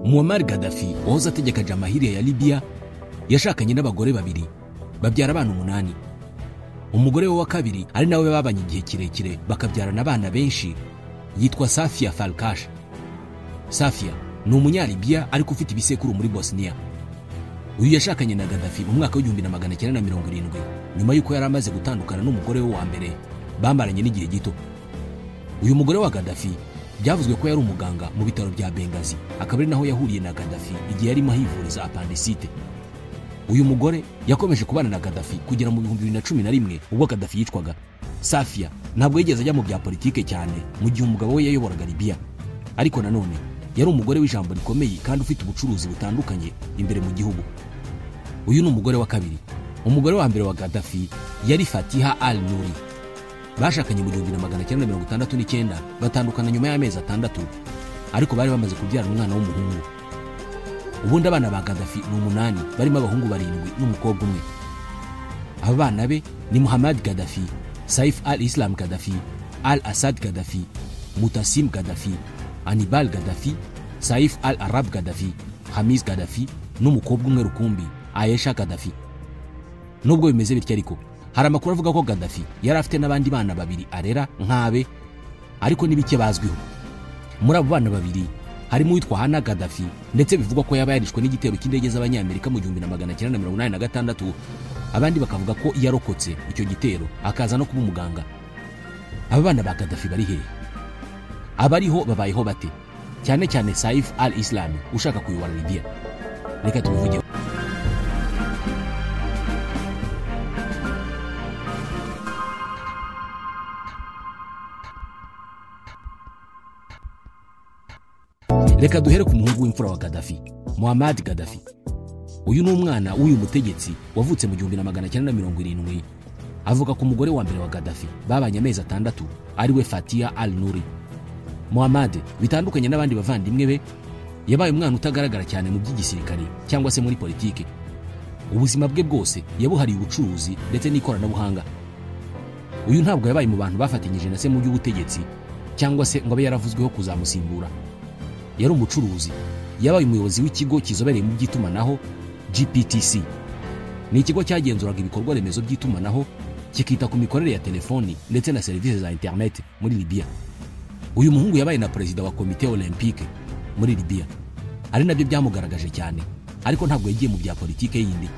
Muammar Gaddafi wahoze ategeka Jamahiriya ya Libya yashakanye n'abagore babiri babyara abana 8. Umugore we wa kabiri ari nawe babanye igihe kirekire bakabyarana abana benshi yitwa Safia Falkash. Safia ni umunyalibya ariko ufite ibisekuru muri Bosnia. Uyu yashakanye na Gaddafi mu mwaka w'1970 nyuma y'uko yari amaze gutandukana n'umugore we wa mbere bamaranye n'igihe gito. Uyu mugore wa Gaddafi byavuzwe ko yari umuganga mu bitaro bya Benghazi, akaba ari naho yahuriye na Gaddafi igihe yarimo ahivuriza appendicite. Uyu mugore yakomeje kubana na Gaddafi kugera mu 2011 ubwo Gaddafi yicwaga. Safia ntabwo yigeze ajya mu bya politike cyane mu gihe umugabo we yayoboraga Libya, ariko nanone yari umugore w'ijambo rikomeye kandi ufite ubucuruzi butandukanye imbere mu gihugu. Uyu ni umugore wa kabiri. Umugore wa mbere wa Gaddafi yari Fatiha al-Nuri. Bashakanye mu 1969 batandukana nyuma y'amezi 6, ariko bari bamaze kubyara umwana w'umuhungu. Ubundi abana ba Gaddafi ni 8, barimo abahungu 7 n'umukobwa umwe. Aba bana be ni Muhammad Gaddafi, Saif al-Islam Gaddafi, Al-Assad Gaddafi, Mutasim Gaddafi, Hannibal Gaddafi, Saif al-Arab Gaddafi, Hamis Gaddafi n'umukobwa umwe rukumbi Aisha Gaddafi. Nubwo bimeze bityo ariko hari amakuru avuga ko Gaddafi yari afite n'abandi bana babiri arera nkabe, ariko nibike bazwiho. Muri abo bana babiri harimo uwitwa Hana Gaddafi, ndetse bivugwa ko yaba yarishwe n'igitero cy'indege z'Abanyamerika mu 1986, abandi bakavuga ko yarokotse icyo gitero akaza no kuba umuganga. Aba bana ba Gaddafi bari hehe? Abariho babayeho bate? Cyane cyane Saif al-Islam ushaka kuyobora Libya. Reka tubivuge. Reka duhere ku muhungu w'imfura wa Gaddafi, Muhammad Gaddafi. Uyu ni umwana w'uyu mutegetsi wavutse mu 1970, avuka ku mugore wa mbere wa Gaddafi babanye amezi 6, ari we Fatiha al-Nuri. Muhammad bitandukanye n'abandi bavandimwe be, yabaye umwana utagaragara cyane mu by'igisirikare cyangwa se muri politike. Ubuzima bwe bwose yabuhariye ubucuruzi ndetse n'ikoranabuhanga. Uyu ntabwo yabaye mu bantu bafatanyije na se mu by'ubutegetsi cyangwa se ngo abe yaravuzweho kuzamusimbura. Yari umucuruzi, yabaye umuyobozi w'ikigo kizobereye mu by'itumanaho GPTC. Ni ikigo cyagenzuraga ibikorwa remezo by'itumanaho, kikita ku mikorere ya telefoni ndetse na serivisi za internet muri Libya. Uyu muhungu yabaye na perezida wa komite olympique muri Libya, ari nabyo byamugaragaje cyane, ariko ntabwo yagiye mu bya politike yindi.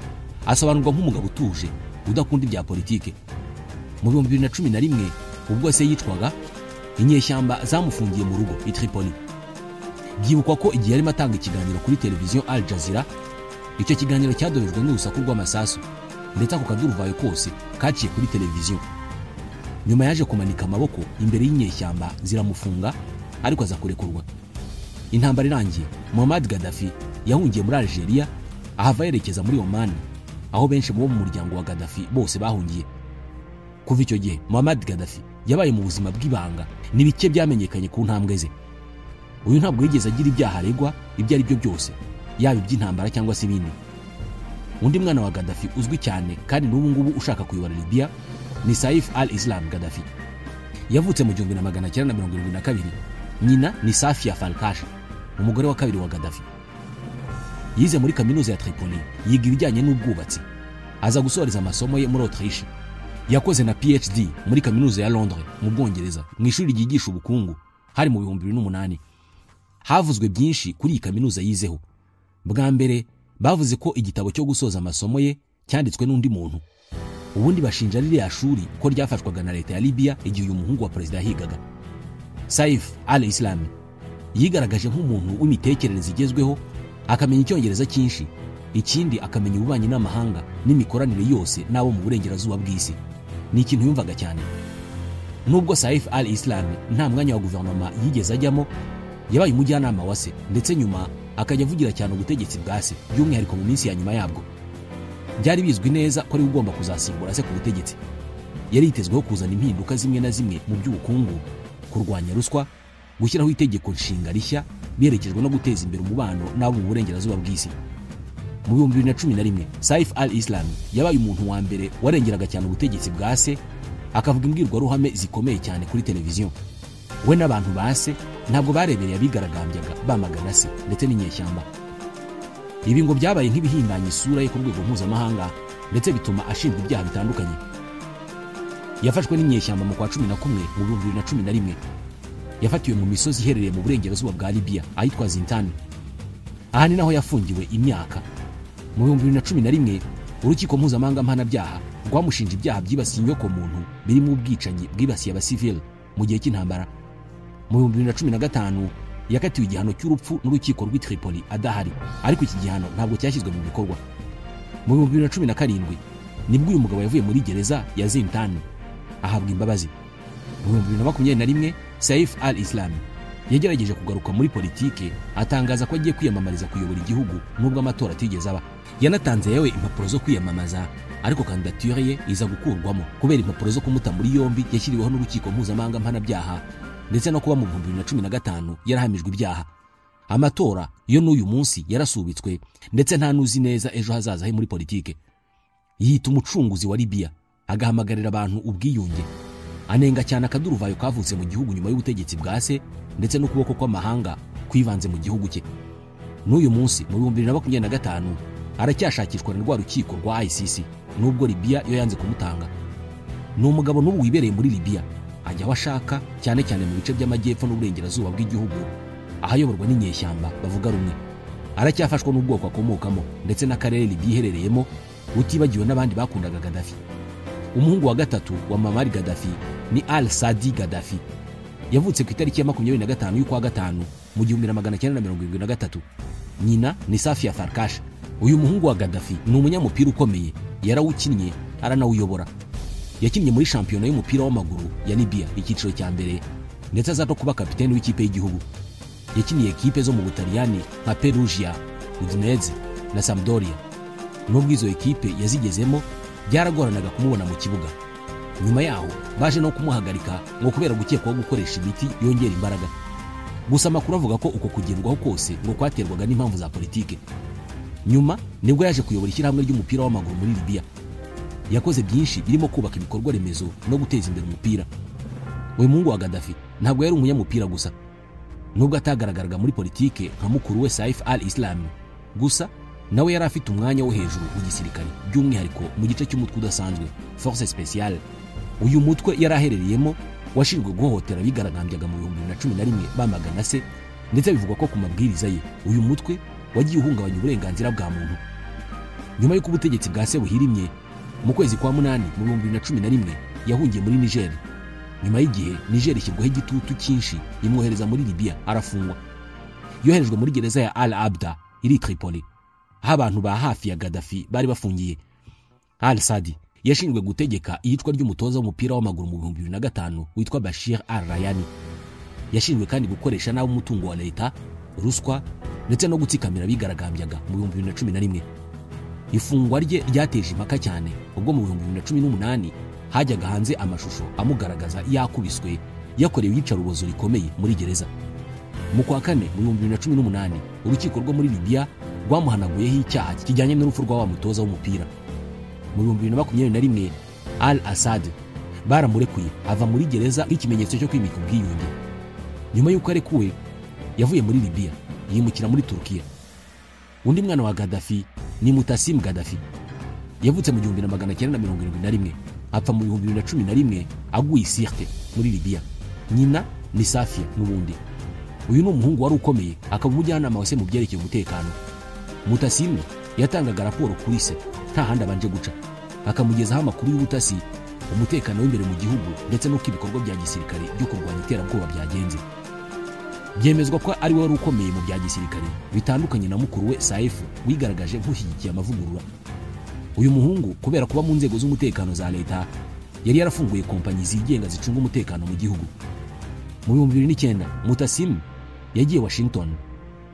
Asobanurwa nk'umugabo utuje udakunda ibya politike. Mu 2011 ubwo se yicwaga, inyeshyamba zamufungiye mu rugo i Tripoli. Byibukwa ko igihe yarimo atanga ikiganiro kuri televiziyo Al Jazeera, icyo kiganiro cyadobejwe n'urusaku rw'amasasu, ndetse ako kaduruvayo kose kaciye kuri televiziyo. Nyuma yaje kumanika amaboko imbere y'inyeshyamba ziramufunga, ariko aza kurekurwa. Intambara irangiye, Muhammad Gaddafi yahungiye muri Algeria, ahava yerekeza muri Oman, aho benshi bo mu muryango wa Gaddafi bose bahungiye. Kuva icyo gihe Muhammad Gaddafi yabaye mu buzima bw'ibanga, ni bike byamenyekanye ku ntambwe ze. Uyu ntabwo yigeze agira ibyaha aregwa ibyo ari byo byose, yaba iby'intambara cyangwa se ibindi. Undi mwana wa Gaddafi uzwi cyane kandi n'ubu ngubu ushaka kuyobora Libya ni Saif al-Islam Gaddafi. Yavutse mu 1972. Nyina ni Safia Falkash, umugore wa kabiri wa Gaddafi. Yize muri kaminuza ya Tripoli, yiga ibijyanye n'ubwubatsi, aza gusoreza amasomo ye muri Autriche. Yakoze na PhD muri kaminuza ya Londres mu Bwongereza, mu ishuri ryigisha ubukungu, hari mu 2008. Havuzwe byinshi kuri iyi kaminuza yizeho. Bwa mbere bavuze ko igitabo cyo gusoza amasomo ye cyanditswe n'undi muntu. Ubundi bashinja ririya shuri ko ryafashwaga na leta ya Libya igihe uyu muhungu wa perezida yahigaga. Saif al-Islam yigaragaje nk'umuntu w'imitekerereze igezweho, akamenya icyongereza cyinshi, ikindi akamenya ububanyi n'amahanga n'imikoranire yose n'abo mu burengerazuba bw'isi. Ni ikintu yumvaga cyane. Nubwo Saif al-Islam nta mwanya wa guverinoma yigeze ajyamo, yabaye umujyanama wa se, ndetse nyuma akajya avugira cyane ubutegetsi bwa se, by'umwihariko mu minsi ya nyuma yabwo. Byari bizwi neza ko ari ugomba kuzasimbura se ku butegetsi. Yari yitezweho kuzana impinduka zimwe na zimwe mu by'ubukungu, kurwanya ruswa, gushyiraho itegeko nshinga rishya biherekejwe no guteza imbere umubano n'abo mu burengerazuba bw'isi. Mu 2011 Saif al-Islam yabaye umuntu wa mbere warengeraga cyane ubutegetsi bwa se, akavuga imbwirwaruhame zikomeye cyane kuri televiziyo. We n'abantu ba se Ntabwo barebereye abigaragambyaga bamagana se ndetse n'inyeshyamba. Ibi ngo byabaye nk'ibihimbanya isura ye ku rwego mpuzamahanga, ndetse bituma ashinjwa ibyaha bitandukanye. Yafashwe n'inyeshyamba mu kwa 11 mu 2011. Yafatiwe mu misozi iherereye mu burengerazuba bwa Libya ahitwa Zintan. Aha ni naho yafungiwe imyaka. Mu 2011 urukiko mpuzamahanga mpanabyaha rwamushinje ibyaha byibasiye inyokomuntu birimo ubwicanyi bwibasiye abasivili mu gihe cy'intambara. Mu 2015 yakatiwe igihano cy'urupfu n'urukiko rw'i Tripoli adahari, ariko iki gihano ntabwo cyashyizwe mu bikorwa. Mu 2017 nibwo uyu mugabo yavuye muri gereza ya Zintan ahabwa imbabazi. Mu 2021 Saif al-Islam yagerageje kugaruka muri politike, atangaza ko agiye kwiyamamariza kuyobora igihugu nubwo amatora atigeze aba. Yanatanze yewe impapuro zo kwiyamamaza, ariko kandidatire ye iza gukurwamo kubera impapuro zo kumuta muri yombi yashyiriweho n'urukiko mpuzamahanga mpanabyaha, ndetse no kuba mu 2015 yarahamijwe ibyaha. Amatora yo n'uyu munsi yarasubitswe, ndetse nta nuzi neza ejo hazaza he muri politike. Yita umucunguzi wa Libya, agahamagarira abantu ubwiyunge. Anenga cyane akaduruvayo kavutse mu gihugu nyuma y'ubutegetsi bwa se, ndetse n'ukuboko kw'amahanga kwivanze mu gihugu cye. N'uyu munsi mu 2025 aracyashakishwa na rwa rukiko rwa ICC, nubwo Libya yo yanze kumutanga. Ni umugabo n'ubu wibereye muri Libya, ajya aho ashaka cyane cyane mu bice by'amajyepfo n'uburengerazuba bw'igihugu, ahayoborwa n'inyeshyamba bavuga rumwe. Aracyafashwa n'ubwoko akomokamo ndetse n'akarere Libya iherereyemo, utibagiwe n'abandi bakundaga Gaddafi. Umuhungu wa gatatu wa Muammar Gaddafi ni Al-Sadi Gaddafi. Yavutse ku itariki ya 25 y'ukwa gatanu mu 1973. Nyina ni Safia Farkash. Uyu muhungu wa Gaddafi ni umunyamupira ukomeye, yarawukinnye aranawuyobora. Yakinnye muri shampiyona y'umupira w'amaguru ya Libya icyiciro cya mbere, ndetse aza no kuba kapiteni w'ikipe y'igihugu. Yakiniye ekipe zo mu Butaliyani nka Perugia, Udinese na Sampdoria. Nubwo izo ekipe yazigezemo, byaragoranaga kumubona mu kibuga. Nyuma yaho baje no kumuhagarika ngo kubera gukekwaho gukoresha imiti yongera imbaraga. Gusa amakuru avuga ko uko kugendwaho kose ngo kwaterwaga n'impamvu za politike. Nyuma nibwo yaje kuyobora ishyirahamwe ry'umupira w'amaguru muri Libya. Yakoze byinshi birimo kubaka ibikorwa remezo no guteza imbere umupira. Uyu muhungu wa Gaddafi ntabwo yari umunyamupira gusa, nubwo atagaragaraga muri politike nka mukuru we Saif al-Islam. Gusa nawe yari afite umwanya wo hejuru mu gisirikare, by'umwihariko mu gice cy'umutwe udasanzwe Force Spéciale. Uyu mutwe yari aherereyemo washinzwe guhohotera abigaragambyaga mu 2011 bamagana se, ndetse bivugwa ko ku mabwiriza ye uyu mutwe wagiye uhungabanya uburenganzira bwa muntu. Nyuma y'uko ubutegetsi bwa se buhirimye mu kwezi kwa 8 mu 2011 yahungiye muri Niger. Nyuma y'igihe Niger ishyirwaho igitutu cyinshi imwohereza muri Libya arafungwa. Yoherejwe muri gereza ya Al-Abda iri Tripoli, aho abantu ba hafi ya Gaddafi bari bafungiye. Al-Sadi yashinzwe gutegeka iyicwa ry'umutoza w'umupira w'amaguru mu 2005 witwa Bashir al-Rayani. Yashinzwe kandi gukoresha nabi umutungo wa leta, ruswa ndetse no gutsikamira abigaragambyaga mu 2011. Ifungwa rye ryateje impaka cyane ubwo mu 2018 hajyaga hanze amashusho amugaragaza yakubiswe, yakorewe iyicarubozo rikomeye muri gereza. Mu kwa kane mu 2018 urukiko rwo muri Libya rwamuhanaguyeho icyaha kijyanye n'urupfu rwa wa mutoza w'umupira. Mu 2021 Al-Assad baramurekuye ava muri gereza nk'ikimenyetso cyo kwimika ubwiyunge. Nyuma y'uko arekuwe yavuye muri Libya yimukira muri Turkiya. Undi mwana wa Gaddafi ni Mutasim Gaddafi. Yavutse mu 1971 apfa mu 2011 aguye Sirte muri Libya. Nyina ni Safia n'ubundi. Uyu ni umuhungu wari ukomeye, akaba umujyanama wa se mu byerekeye umutekano. Mutasim yatangaga raporo kuri se nta handi abanje guca, akamugezaho amakuru y'ubutasi, umutekano w'imbere mu gihugu ndetse n'uko ibikorwa bya gisirikare byo kurwanya iterabwoba byagenze. Byemezwa ko ari we wari ukomeye mu bya gisirikare, bitandukanye na mukuru we Saif wigaragaje nk'ushyigikiye amavugurura. Uyu muhungu kubera kuba mu nzego z'umutekano za leta yari yarafunguye kompanyi zigenga zicunga umutekano mu gihugu. Mu 2009 Mutasim yagiye Washington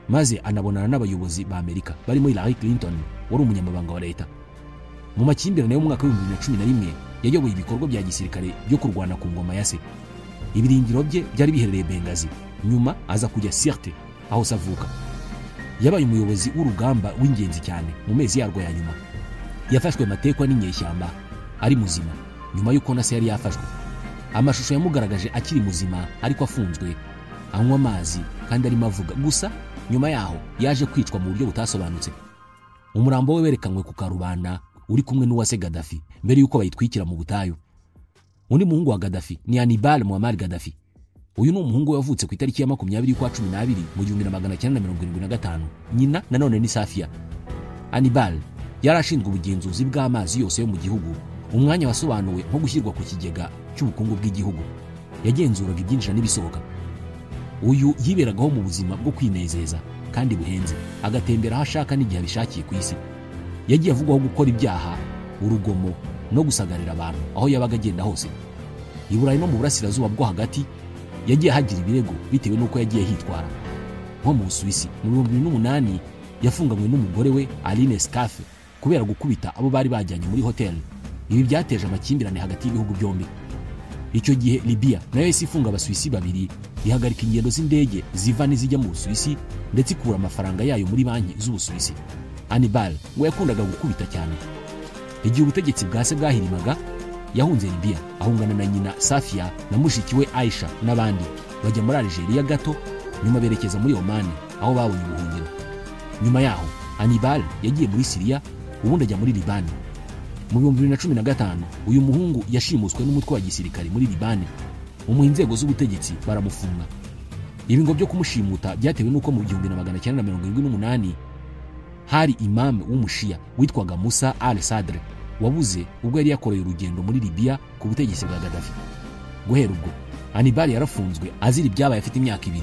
maze anabonana n'abayobozi ba Amerika barimo Hillary Clinton wari umunyamabanga wa leta. Mu makimbirane y'umwaka wa 2011 yayoboye ibikorwa bya gisirikare byo kurwana ku ngoma ya se. Ibirindiro bye byari biherereye Benghazi, nyuma aza kujya Sirte aho savuka. Yabaye umuyobozi w'urugamba w'ingenzi cyane mu mezi yarwo ya nyuma. Yafashwe matekwa n'inyeshyamba ari muzima nyuma y'uko na se yari yafashwe. Amashusho yamugaragaje akiri muzima ariko afunzwe anywa amazi kandi arimo avuga. Gusa nyuma yaho yaje kwicwa mu buryo butasobanutse. Umurambo we werekanywe ku karubanda uri kumwe n'uwase Gaddafi mbere yuko bayitwikira mu butayu. Undi muhungu wa Gaddafi ni Hannibal Muammar Gaddafi. Uyu ni umuhungu wavutse ku itariki ya 20 kwa 12 mu 1975. Nyina nanone ni Safia. Hannibal yari ashinzwe ubugenzuzi bw'amazi yose yo mu gihugu, umwanya wasobanuwe nko gushyirwa ku kigega cy'ubukungu bw'igihugu. Yagenzuraga ibyinjira n'ibisohoka. Uyu yiberagaho mu buzima bwo kwinezeza kandi buhenze, agatembera aho ashaka n'igihe abishakiye ku isi. Yagiye avugwaho gukora ibyaha, urugomo no gusagarira abantu aho yabaga agenda hose. I Burayi no mu burasirazuba bwo hagati yagiye hagira ibirego bitewe n'uko yagiye hitwara. Nko mu Busuwisi mu 2008 yafunganywe n'umugore we Aline Scafe kubera gukubita abo bari bajyanye muri hotel. Ibi byateje amakimbirane hagati y'ibihugu byombi. Icyo gihe Libya nayo yahise ifunga Abasuwisi babiri, ihagarika ingendo z'indege ziva n'izijya mu Busuwisi, ndetse ikura amafaranga yayo muri banki z'Ubusuwisi. Hannibal ngo yakundaga gukubita cyane. Igihe ubutegetsi bwa se bwahirimaga, yahunze Libya ahungana na nyina Safia na mushiki we Aisha n'abandi, bajya muri Algeria gato, nyuma berekeza muri Oman aho babonye ubuhungiro. Nyuma yaho Hannibal yagiye muri Syria, ubundi ajya muri Liban. Mu 2015 uyu muhungu yashimuswe n'umutwe wa gisirikare muri Liban, umuha inzego z'ubutegetsi baramufunga. Ibi ngo byo kumushimuta byatewe n'uko mu 1978 hari imam w'umushia witwaga Musa al-Sadr wabuze ubwo yari yakoreye urugendo muri Libya ku butegetsi bwa Gaddafi. Guhera ubwo Hannibal yarafunzwe azira ibyabaye afite imyaka 2.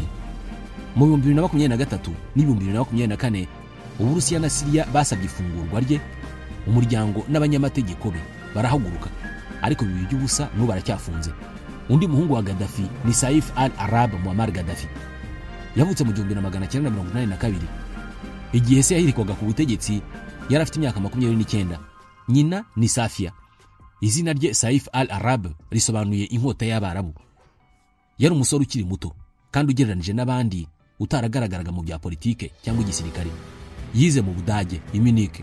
Mu 2023 n'2024 Uburusiya na Syria basabye ifungurwa rye, umuryango n'abanyamategeko be barahaguruka, ariko bibi by'ubusa n'ubu baracyafunze. Undi muhungu wa Gaddafi ni Saif al-Arab Muammar Gaddafi. Yavutse mu 1982. Igihe se yahirikwaga ku butegetsi yari afite imyaka 29. Nyina ni Safia. Izina rye Saif al-Arab risobanuye inkota y'Abarabu. Yari umusore ukiri muto kandi ugereranije n'abandi utaragaragaraga mu bya politike cyangwa igisirikare. Yize mu Budage i Munich.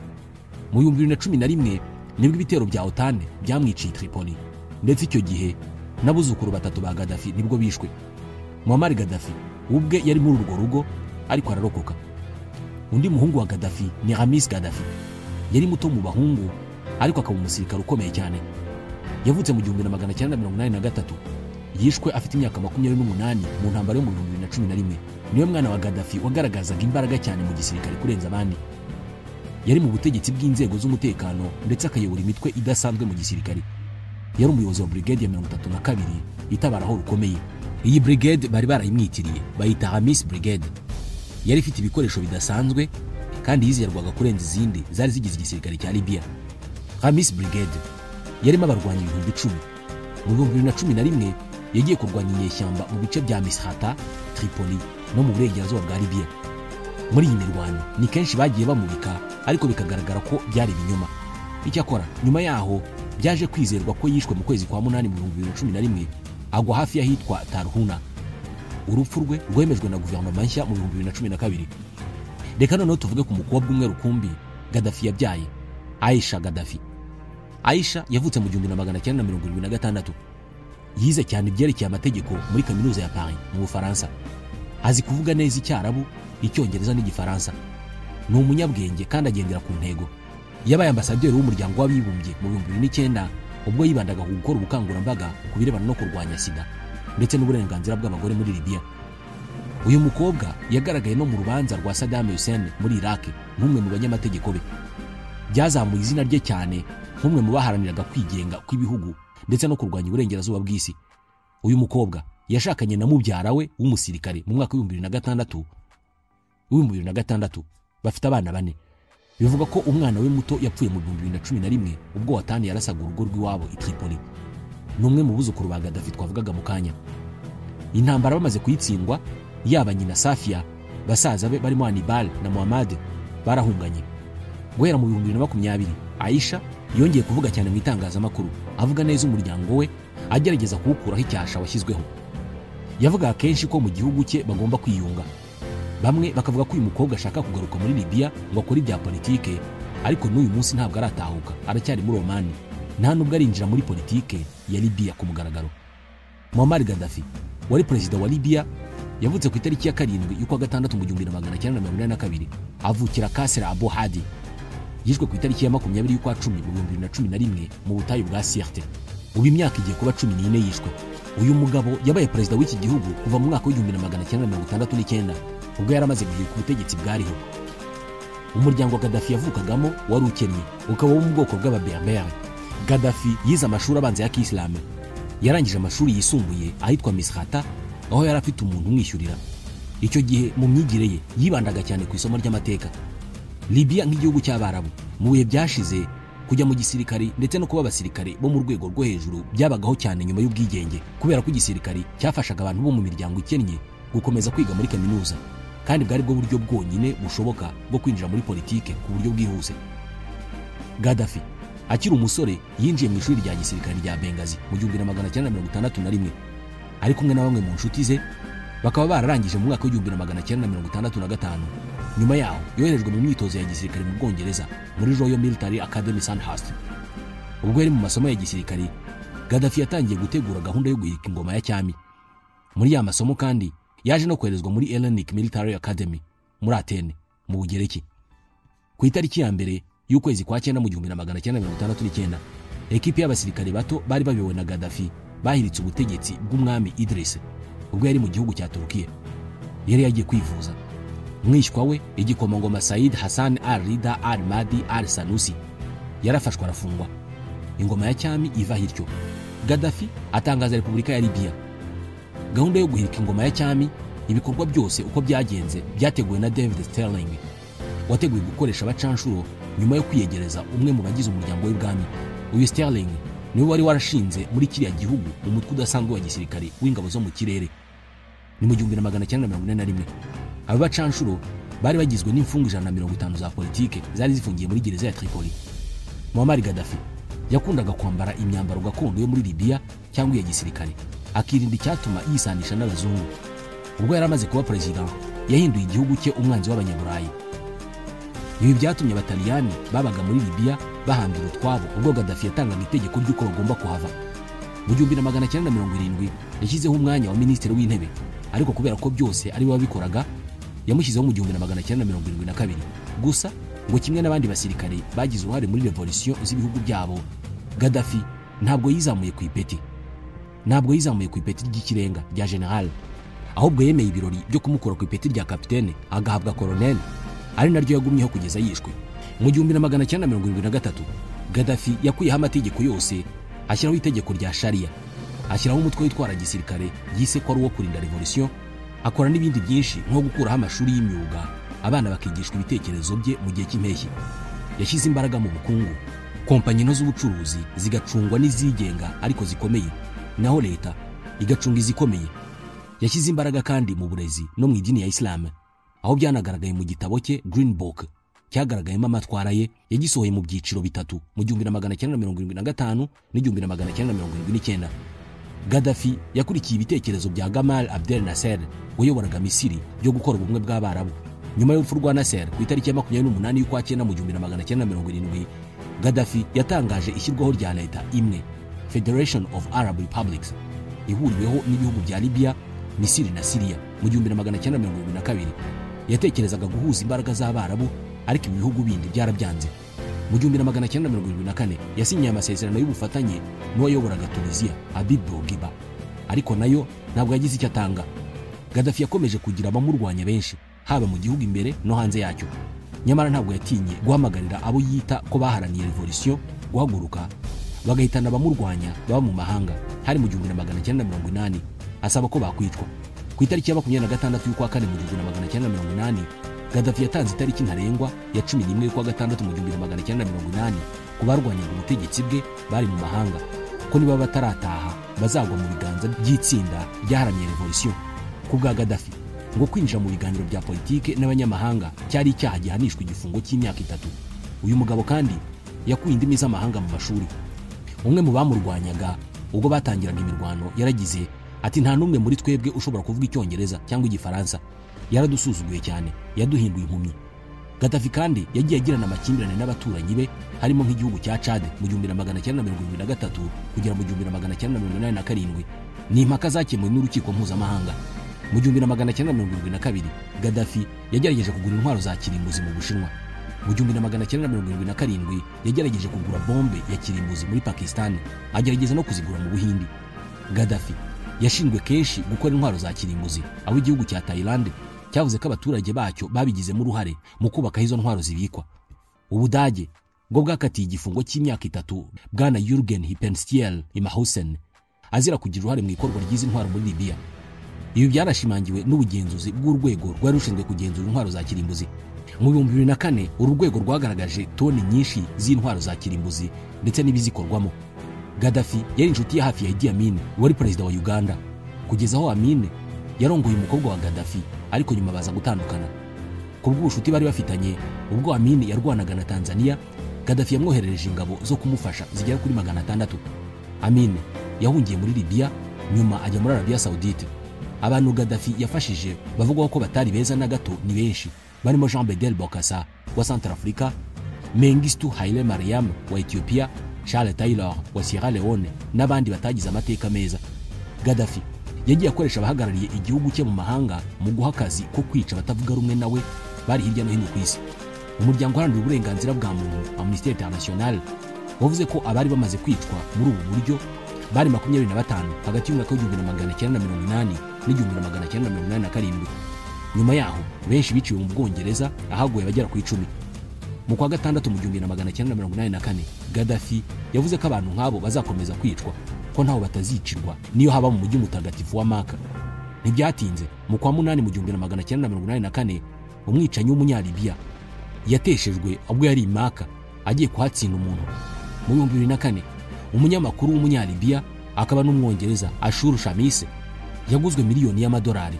Mu 2011 nibwo ibitero bya OTAN byamwiciye Tripoli, ndetse icyo gihe n'abuzukuru batatu ba Gaddafi nibwo bishwe. Muammar Gaddafi ubwe yari muri urwo rugo ariko ararokoka. Undi muhungu wa Gaddafi ni Ramis Gaddafi. Yari muto mu bahungu ariko akaba umusirikare ukomeye cyane. Yavutse mu 1983. Yishwe afite imyaka 28 mu ntambara yo mu 2011. Niwe mwana wa Gaddafi wagaragazaga imbaraga cyane mu gisirikare kurenza abandi. Yari mu butegetsi bw'inzego z'umutekano ndetse akayobora imitwe idasanzwe mu gisirikare. Yari umuyobozi wa brigade ya 32 itabaraho rukomeye. Iyi brigade bari barayimwitiriye bayita Hamis Brigade. Yari ifite ibikoresho bidasanzwe kandi yizerwaga kurenza izindi zari zigize igisirikare cya Libya. Hamis Brigade yarimo abarwanyi 10,000. Mu 2011 yagiye kurwanya inyeshyamba mu bice bya Misrata, Tripoli no mu burengerazuba bwa Libya. Muri iyi mirwano ni kenshi bagiye bamubika, ariko bikagaragara ko byari ibinyoma. Icyakora nyuma yaho byaje kwizerwa ko yishwe mu kwezi kwa 8 mu 2011 agwa hafi y'ahitwa Tarhuna. Urupfu rwe rwemejwe na guverinoma nshya mu 2012. Reka noneho tuvuge ku mukobwa umwe rukumbi Gaddafi yabyaye, Aisha Gaddafi. Aisha yavutse mu 1976. Yize cyane ibyerekeye amategeko muri kaminuza ya Paris mu Bufaransa. Azi kuvuga neza Icyarabu, Icyongereza n'Igifaransa. Ni umunyabwenge kandi agendera ku ntego. Yabaye ambasaderi w'umuryango w'abibumbye mu 2009 ubwo yibandaga ku gukora ubukangurambaga ku birebana no kurwanya sida ndetse n'uburenganzira bw'abagore muri Libya. Uyu mukobwa yagaragaye no mu rubanza rwa Saddam Hussein muri Iraq nk'umwe mu banyamategeko be. Byazamuye izina rye cyane nk'umwe mu baharaniraga kwigenga kw'ibihugu ndetse no kurwanya uburengerazuba bw'isi. Uyu mukobwa yashakanye na mubyara we w'umusirikare mu mwaka wa 2006 bafite abana bane. Bivuga ko umwana we muto yapfuye mu 2011 ubwo Watani yarasaga urugo rw'iwabo i Tripoli. Ni umwe mu buzukuru ba Gaddafi twavugaga mu kanya. Intambara bamaze kuyitsindwa, yaba nyina Safia, basaza be barimo Hannibal na Muhammad barahunganye. Guhera mu 2020 Aisha yongeye kuvuga cyane mu itangazamakuru, avuga neza umuryango we, agerageza kuwukuraho icyasha washyizweho. Yavugaga kenshi ko mu gihugu cye bagomba kwiyunga. Bamwe bakavuga ko uyu mukobwa ashaka kugaruka muri Libya ngo akore ibya politike, ariko n'uyu munsi ntabwo aratahuka, aracyari muri Oman. Nta nubwo arinjira muri politike ya Libya ku mugaragaro. Muammar Gaddafi wari perezida wa Libya Yavutse ku itariki ya 7 y'ukwa gatandatu mu 1982, avukira Kasra Abu Hadi. Yishwe ku itariki ya 20 y'ukwa 10 mu 2011 mu butayu bwa Sirte. Ubu imyaka igiye kuba 14 yishwe. Uyu mugabo yabaye perezida w'iki gihugu kuva mu mwaka wa 1969 ubwo yaramaze guhirika ubutegetsi bwariho. Umuryango wa Gaddafi yavukagamo wari ukennye, ukaba wo mu bwoko bw'Ababerbere. Gaddafi yize amashuri abanza ya Kisilamu. Yarangije amashuri yisumbuye ahitwa Misrata, aho yari afite umuntu umwishyurira. Icyo gihe mu myigire ye yibandaga cyane ku isomo ry'amateka. Libya nk'igihugu cy'Abarabu mu bihe byashize, kujya mu gisirikare ndetse no kuba abasirikare bo mu rwego rwo hejuru byabagaho cyane nyuma y'ubwigenge, kubera ko igisirikare cyafashaga abantu bo mu miryango ikennye gukomeza kwiga muri kaminuza, kandi bwari bwo buryo bwonyine bushoboka bwo kwinjira muri politike ku buryo bwihuse. Gaddafi akiri umusore yinjiye mu ishuri rya gisirikare rya Benghazi mu 1961, ari kumwe na bamwe mu nshuti ze, bakaba bararangije mu mwaka wa 1965. Nyuma yaho yoherejwe mu myitozo ya gisirikare mu Bwongereza muri Royal Military Academy Sandhurst. Ubwo yari mu masomo ya gisirikare, Gaddafi yatangiye gutegura gahunda yo guhirika ingoma ya cyami. Muri ya masomo kandi yaje no koherezwa muri Hellenic Military Academy muri Athene mu Bugereki. Ku itariki ya 1 y'ukwezi kwa 9 mu 1969, ekipi y'abasirikare bato bari bayobowe na Gaddafi bahiritse ubutegetsi bw'umwami Idris ubwo yari mu gihugu cya Turkiya. Yari yagiye kwivuza. Mwishywa we igikomangoma Said Hassan al-Rida al-Mahdi al-Sanusi yarafashwe arafungwa. Ingoma ya cyami iva hiryo. Gaddafi atangaza Repubulika ya Libya. Gahunda yo guhirika ingoma ya cyami, ibikorwa byose uko byagenze byateguwe na David Sterling, wateguye gukoresha abacanshuro nyuma yo kwiyegereza umwe mu bagize umuryango w'ibwami. Uyu Sterling niwe wari warashinze muri kiriya gihugu umutwe udasanzwe wa gisirikare w'ingabo zo mu kirere. Ni mu 1941. Aba bacanshuro bari bagizwe n'imfungwa 150 za politike zari zifungiye muri gereza ya Tripoli. Muammar Gaddafi yakundaga kwambara imyambaro gakondo yo muri Libya cyangwa iya gisirikare, akirinda icyatuma yisanisha n'abazungu. Ubwo yari amaze kuba president, yahinduye igihugu cye umwanzi w'abanyaburayi. Ibi byatumye abataliyani babaga muri Libya bahambira utwabo ubwo Gaddafi yatangaga itegeko ry'uko bagomba kuhava. Mu 1970 yashyizeho umwanya wa minisitiri w'intebe, ariko kubera ko byose ari we wabikoraga, yamushyizeho mu 1972. Gusa ngo kimwe n'abandi basirikare bagize uruhare muri revolution z'ibihugu byabo, Gaddafi ntabwo yizamuye ku ipeti. Ntabwo yizamuye ku ipeti ry'ikirenga rya general, ahubwo yemeye ibirori byo kumukura ku ipeti rya kapitene agahabwa colonel, ari naryo yagumyeho kugeza yishwe. Mu 1973 Gaddafi yakuyeho amategeko yose, ashyiraho itegeko rya Sharia, ashyiraho umutwe witwara gisirikare yise ko ari uwo kurinda revolution, akora n'ibindi byinshi nko gukuraho amashuri y'imyuga, abana bakigishwa ibitekerezo bye mu gihe cy'impeshyi. Yashyize imbaraga mu bukungu, kompanyi nto z'ubucuruzi zigacungwa n'izigenga ariko zikomeye, naho leta igacunga izikomeye. Yashyize imbaraga kandi mu burezi no mu idini ya Islam, aho byanagaragaye mu gitabo cye Green Book cyagaragayemo amatwara ye, yagisohoye mu byiciro bitatu mu 1975 n'1979. Gaddafi yakurikiye ibitekerezo bya Gamal Abdel Nasser wayoboraga Misiri byo gukora ubumwe bw'Abarabu. Nyuma y'urupfu rwa Nasser ku itariki ya 28 y'ukwa 9 mu 1970, Gaddafi yatangaje ishyirwaho rya leta imwe, Federation of Arab Republics, ihuriweho n'ibihugu bya Libya, Misiri na Syria. Mu 1972 yatekerezaga guhuza imbaraga z'Abarabu, ariko ibihugu bindi byarabyanze. Mu 1974 yasinyiye amasezerano y'ubufatanye n'uwayoboraga Tunisia, Habib Bourguiba, ariko nayo ntabwo yagize icyo atanga. Gaddafi yakomeje kugira abamurwanya benshi, haba mu gihugu imbere no hanze yacyo. Nyamara ntabwo yatinye guhamagarira abo yita ko baharaniye revolution guhaguruka bagahitana abamurwanya baba mu mahanga. Hari mu 1980 asaba ko bakwicwa. Ku itariki ya 26 y'ukwa 4 mu 1980, Gaddafi yatanze itariki ntarengwa ya 11 y'ukwa 6 mu 1980 ku barwanyaga ubutegetsi bwe bari mu mahanga, ko niba batarataha bazagwa mu biganza by'itsinda ryaharaniye revolution. Ku bwa Gaddafi, ngo kwinjira mu biganiro bya politike n'abanyamahanga cyari icyaha gihanishwa igifungo cy'imyaka 3. Uyu mugabo kandi yakuye indimi z'amahanga mu mashuri. Umwe mu bamurwanyaga ubwo batangiraga imirwano yaragize ati: nta n'umwe muri twebwe ushobora kuvuga icyongereza cyangwa igifaransa. Yaradusuzuguye cyane, yaduhinduye impumyi. Gaddafi kandi yagiye agirana amakimbirane n'abaturanyi be, harimo nk'igihugu cya Chad mu 1973 kugera mu 1987. Ni impaka zakemuwe n'urukiko mpuzamahanga. Mu 1972 Gaddafi yagerageje kugura intwaro za kirimbuzi mu Bushinwa. Mu 1977 yagerageje kugura bombe ya kirimbuzi muri Pakistan, agerageza no kuzigura mu Buhindi. Gaddafi yashinzwe kenshi gukora intwaro za kirimbuzi, aho igihugu cya Thailand cyavuze ko abaturage bacyo babigizemo uruhare mu kubaka izo ntwaro zibikwa. Ubudage bwo bwakatiye igifungo cy'imyaka 3 bwana Jürgen Hippenstiel Imhausen azira kugira uruhare mu ikorwa ry'izi ntwaro muri Libya. Ibi byarashimangiwe n'ubugenzuzi bw'urwego rwari rushinzwe kugenzura intwaro za kirimbuzi. Mu 2004 uru rwego rwagaragaje toni nyinshi z'intwaro za kirimbuzi ndetse n'ibizikorwamo. Gaddafi yari inshuti ya hafi ya Idi Amin wari perezida wa Uganda, kugeza aho Amin yarongoye umukobwa wa Gaddafi, ariko nyuma baza gutandukana. Ku bw'ubucuti bari bafitanye, ubwo Amin yarwanaga na Tanzania, Gaddafi yamwoherereje ingabo zo kumufasha zigera kuri 600. Amin yahungiye muri Libya, nyuma ajya muri Arabia Saudite. Abantu Gaddafi yafashije bavugwaho ko batari beza na gato ni benshi, barimo Jean Bedel Bokassa wa Centrafrica, Mengistu Haile Mariam wa Ethiopia, Charles Taylor wa Sierra Leone n'abandi batagize amateka meza. Gaddafi yagiye akoresha abahagarariye igihugu cye mu mahanga mu guha akazi ko kwica abatavuga rumwe nawe bari hirya no hino ku isi. Umuryango uharanira uburenganzira bwa muntu Amnesty International wavuze ko abari bamaze kwicwa muri ubu buryo bari 25 hagati y'umwaka w'1980 n'1987. Nyuma yaho benshi biciwe mu Bwongereza, ahaguye abagera ku 10. Mu kwa gatandatu mu 1984 Gaddafi yavuze ko abantu nk'abo bazakomeza kwicwa, ko ntaho batazicirwa niyo haba mu mujyi mutagatifu wa Maka. Ntibyatinze mu kwa munani mu 1984 umwicanyi w'umunyalibiya yateshejwe ubwo yari Maka agiye kuhatsinda umuntu. Mu 2004 umunyamakuru w'umunyalibiya akaba n'umwongereza Ashur Shamise yaguzwe miliyoni y'amadolari.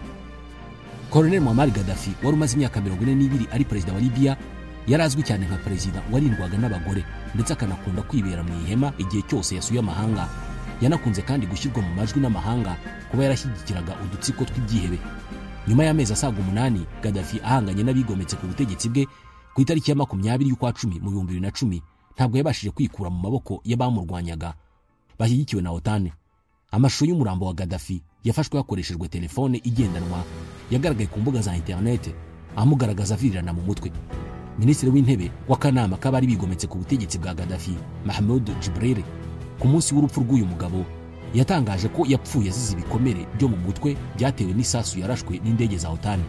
Colonel Muammar Gaddafi wari umaze imyaka 42 ari perezida wa Libya, yarazwi cyane nka perezida warindwaga n'abagore ndetse akanakunda kwibera mu ihema igihe cyose yasuye amahanga. Yanakunze kandi gushyirwa mu majwi n'amahanga kuba yarashyigikiraga udutsiko tw'ibyihebe. Nyuma y'amezi asaga 8 Gaddafi ahanganye n'abigometse ku butegetsi bwe, ku itariki ya 20 y'ukwa 10 mu 2010 ntabwo yabashije kwikura mu maboko y'abamurwanyaga bashyigikiwe na OTAN. Amashusho y'umurambo wa Gaddafi yafashwe hakoreshejwe telefone igendanwa yagaragaye ku mbuga za internet amugaragaza avirirana mu mutwe. Minisitiri w'intebe w'akanama k'abari bigometse ku butegetsi bwa Gaddafi, Mahmoud Jibril, ku munsi w'urupfu rw'uyu mugabo yatangaje ko yapfuye azize ibikomere byo mu mutwe byatewe n'isasu yarashwe n'indege za OTAN.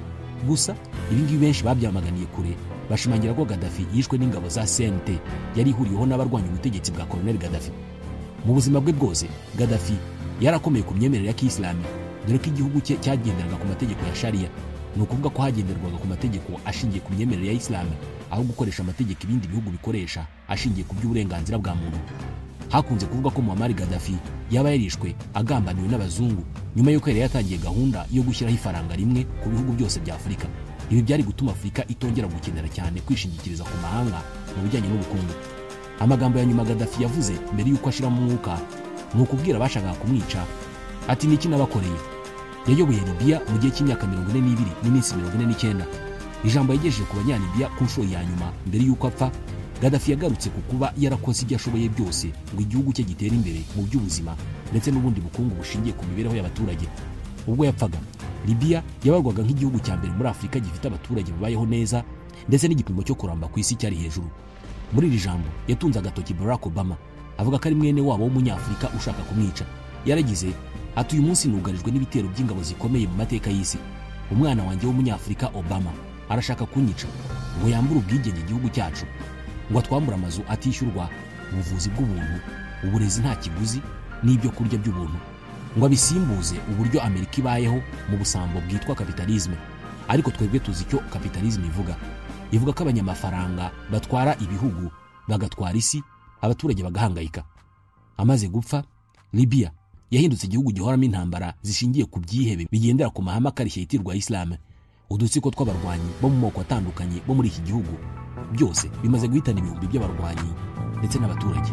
Gusa ibi ngibi benshi babyamaganiye kure, bashimangira ko Gaddafi yishwe n'ingabo za CNT yari ihuriyeho n'abarwanya ubutegetsi bwa Colonel Gaddafi. Mu buzima bwe bwose Gaddafi yarakomeye ku myemerere ya Kisilamu, dore ko igihugu cye cyagenderaga ku mategeko ya Sharia, ni ukuvuga ko hagenderwaga ku mategeko ashingiye ku myemerere ya Islam, aho gukoresha amategeko ibindi bihugu bikoresha ashingiye ku by'uburenganzira bwa muntu. Hakunze kuvuga ko Muammar Gaddafi yaba yarishwe agambaniwe n'abazungu nyuma y'uko yari yatangiye gahunda yo gushyiraho ifaranga rimwe ku bihugu byose bya Afurika. Ibi byari gutuma Afurika itongera gukenera cyane kwishingikiriza ku mahanga mu bijyanye n'ubukungu. Amagambo ya nyuma Gaddafi yavuze mbere y'uko ashiramo umwuka ni ukubwira abashakaga kumwica ati niki nabakoreye. Yayoboye Libya mu gihe cy'imyaka 42 n'iminsi 49. Ijambo yagejeje ku banyalibiya ku nshuro ya nyuma mbere y'uko apfa, Gaddafi yagarutse ku kuba yarakoze ibyo ashoboye byose ngo igihugu cye gitere imbere mu by'ubuzima ndetse n'ubundi bukungu bushingiye ku mibereho y'abaturage. Ubwo yapfaga, Libya yabarwaga nk'igihugu cya mbere muri Afurika gifite abaturage babayeho neza ndetse n'igipimo cyo kuramba ku isi cyari hejuru. Muri iri jambo yatunze agatoki Barack Obama avuga ko ari mwene wabo w'umunyafurika ushaka kumwica. Yaragize ati uyu munsi nugarijwe n'ibitero by'ingabo zikomeye mu mateka y'isi. Umwana wanjye w'umunyafurika Obama arashaka kunyica ngo yambure ubwigenge igihugu cyacu, ngo atwambure amazu atishyurwa, ubuvuzi bw'ubuntu, uburezi nta kiguzi n'ibyo kurya by'ubuntu, ngo abisimbuze uburyo Amerika ibayeho mu busambo bwitwa kapitalisme. Ariko twebwe tuzi icyo kapitalisme ivuga. Ivuga ko abanyamafaranga batwara ibihugu bagatwara isi, abaturage bagahangayika. Amaze gupfa, Libya yahindutse igihugu gihoramo intambara zishingiye ku byihebe bigendera ku mahame akarishye yitirwa Islam. Udutsiko tw'abarwanyi bo mu moko atandukanye bo muri iki gihugu byose bimaze guhitana ibihumbi by'abarwanyi ndetse n'abaturage.